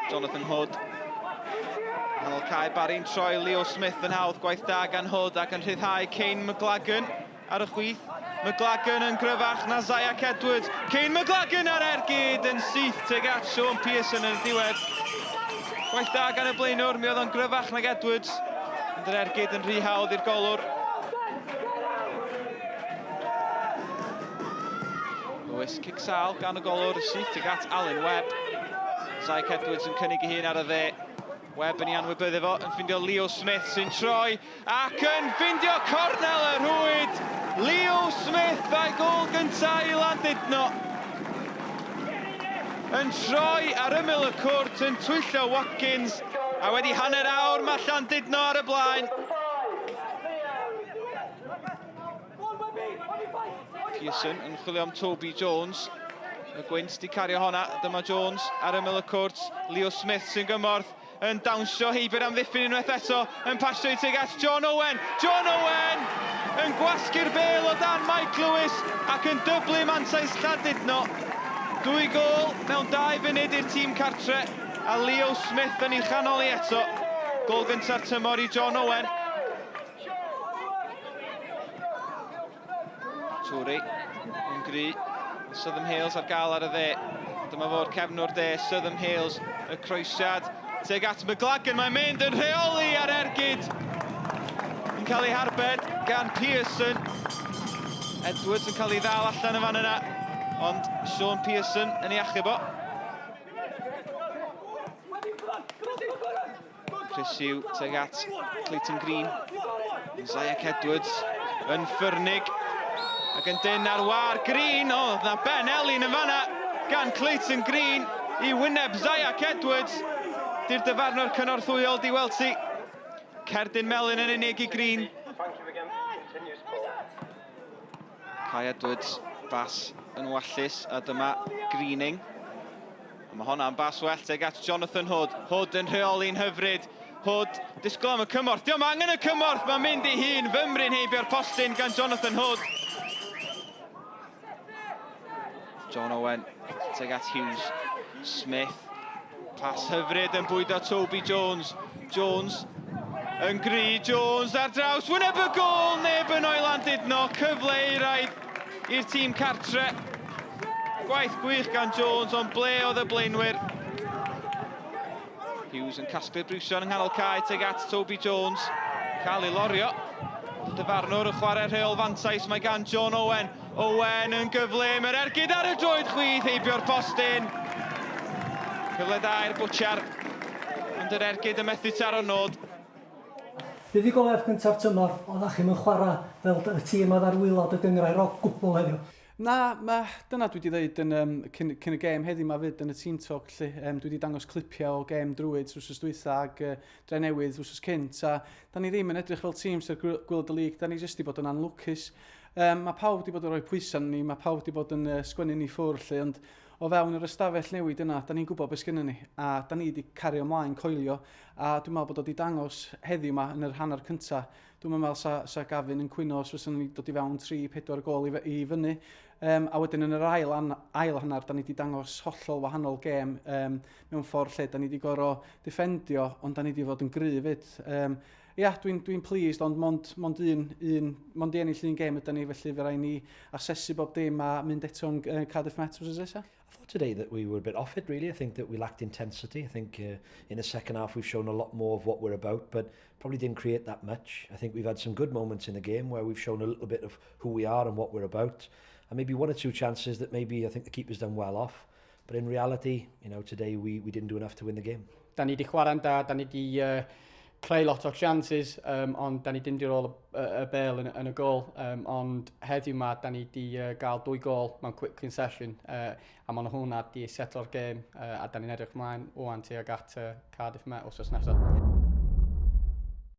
Jonathan Hood. Nghanol cae Barry'n troi Leo Smith yn hawdd, gwaith da gan Hood ac yn rhyddhau Kane McLagan ar y chwith. McLagan yn gryfach na Zayak Edwards. Kane McLagan ar ergyd yn syth tuag at Sean Pearson yn y diwedd. Gwaith da gan y blaenwr, mi oedd o'n gryfach nag Edwards. Ond yr ergyd yn rhy hawdd i'r golwr. Lewis, cic sâl gan y golwr, syth tuag at Alan Webb. Zayak Edwards yn cynnig ei hun ar y dde. Webb yn ei anwybyddu fo, yn ffindio Leo Smith sy'n troi ac yn ffindio cornel y rhwyd. Leo Smith a'i gôl gyntaf i Landudno. Yn troi ar ymyl y cwrt, yn twyllo Watkins, a wedi hanner awr mae Llandudno ar y blaen. Pearson yn chwilio am Toby Jones. Y gwynt di cario honna. Dyma Jones ar ymyl y cwrt. Leo Smith sy'n gymorth yn dawnsio heibio'r amddiffyn unwaith eto, yn pasio i tuag at John Owen. John Owen yn gwasgu'r bêl o dan Mike Lewis ac yn dyblu mantais Llandudno. 2 gôl mewn 2 funud i'r tîm cartre a Leo Smith yn ei chanol i eto. Gôl gynta'r tymor i John Owen. Toure yn gry. Southern Hales ar gael ar y dde. Dyma fo'r cefnwr de, Southern Hales, y croesiad. Teg at McLagan, mae'n mynd yn rheoli ar ergyd. Yn cael ei harbed gan Pearson. Edwards yn cael ei ddal allan y fan yna. Ond Sean Pearson yn ei achub o. Chris Hugh tuag at Clayton Green. Zayak Edwards yn ffyrnig ac yn dyn ar war Green. O, oh, na Ben Elin yn fanna gan Clayton Green i wyneb Zayak Edwards. Di'r dyfarnwr cynorthwyol di weld ti. Cerdyn melyn yn unig i Green. Kai Edwards, bas yn wallus, a dyma Greening. A mae hwnna'n bas well teg at Jonathan Hood. Hood yn rheoli'n hyfryd. Hood, disgwyl am y cymorth. Diolch angen y cymorth, mae'n mynd i hun. Fymryn heibio'r postyn gan Jonathan Hood. John Owen, teg at Hughes. Smith, pas hyfryd yn bwydo Toby Jones. Jones yn gry, Jones ar draws, wyneb y gôl, neb yn o'i Landudno, cyfle eiraidd i'r tîm cartre. Gwaith gwych gan Jones, ond ble oedd y blaenwyr? Hughes yn casglu'r briwsion yng nghanol cae tuag at Toby Jones. Cael ei lorio. Y dyfarnwr yn chwarae rheol fantais mae gan John Owen. Owen yn gyflym, yr ergyd ar y droed chwith, heibio'r postyn. Cyfle da i'r Bwtsiar, ond yr ergyd yn methu taro nod. Buddugoliaeth gyntaf tymor, oeddach chi'm yn chwarae fel y tîm oedd ar waelod y gynghrair o gwbl heddiw. Na, ma, dyna dwi wedi dweud yn, um, cyn, cyn y gêm heddi ma fyd yn y team talk lle. Um, dwi wedi dangos clipiau o gêm Druids wrth dwytha ag Drenewydd wrth cynt a da ni ddim yn edrych fel tîm sy'n gwylod y lig, da ni jyst wedi bod yn anlwcus. Um, mae pawb wedi bod yn rhoi pwysau ni, mae pawb wedi bod yn sgwennu ni ffwrdd lle, ond o fewn yr ystafell newid yna, da ni'n gwybod beth sgynnon ni, a da ni wedi cario ymlaen coelio, a dwi'n meddwl bod o wedi dangos heddiw yma yn yr hanner cyntaf. Dwi'n meddwl sa, sa Gavin yn cwyno os fysa ni dod i fewn 3-4 gôl i, i fyny. A wedyn yn yr ail, an, ail hanner, da ni wedi dangos hollol wahanol gêm um, mewn ffordd lle da ni wedi gorau defendio, ond da ni wedi fod yn gryf fyd. Ia, dwi'n dwi pleased, ond mond, mond un, un, mond i ennill un gêm ydy ni, felly fe rai ni asesu bob dim a mynd eto'n Cardiff Met wrth nesaf. I thought today that we were a bit off it, really. I think that we lacked intensity. I think in the second half we've shown a lot more of what we're about, but probably didn't create that much. I think we've had some good moments in the game where we've shown a little bit of who we are and what we're about, and maybe one or two chances that maybe I think the keeper's done well off. But in reality, you know, today we didn't do enough to win the game. Da ni wedi chwarae'n da, da ni wedi creu lot o chances, ond da ni dim di rôl y bêl yn y gôl. Ond heddiw ma, da ni wedi gael 2 gôl mewn quick concession, a ma'n hwnna di setlo'r gêm, a da ni'n edrych ymlaen ŵan tuag at Cardiff Met wsos nesaf.